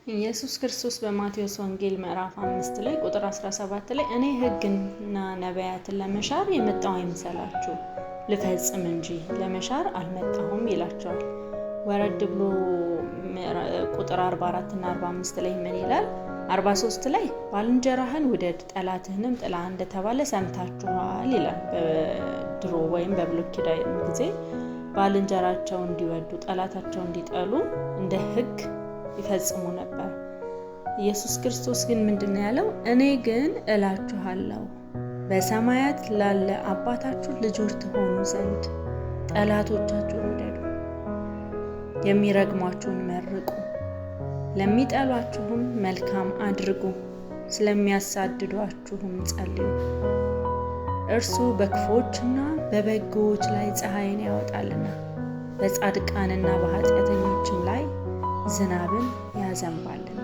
ኢየሱስ ክርስቶስ በማቴዎስ ወንጌል ምዕራፍ 5 ላይ ቁጥር 17 ላይ እኔ ሕግና ነቢያትን ለመሻር የመጣሁ አይምሰላችሁ፣ ልፈጽም እንጂ ለመሻር አልመጣሁም ይላቸዋል። ወረድ ብሎ ቁጥር 44 እና 45 ላይ ምን ይላል? 43 ላይ ባልንጀራህን ውደድ ጠላትህንም ጥላ እንደተባለ ሰምታችኋል ይላል። በድሮ ወይም በብሉይ ኪዳን ጊዜ ባልንጀራቸው እንዲወዱ ጠላታቸው እንዲጠሉ እንደ ሕግ ይፈጽሙ ነበር። ኢየሱስ ክርስቶስ ግን ምንድን ነው ያለው? እኔ ግን እላችኋለሁ በሰማያት ላለ አባታችሁ ልጆች ትሆኑ ዘንድ ጠላቶቻችሁን ውደዱ፣ የሚረግሟችሁን መርቁ፣ ለሚጠሏችሁም መልካም አድርጉ፣ ስለሚያሳድዷችሁም ጸልዩ። እርሱ በክፉዎችና በበጎዎች ላይ ፀሐይን ያወጣልና በጻድቃንና በኃጢአተኞችም ላይ ዝናብን ያዘንባልና።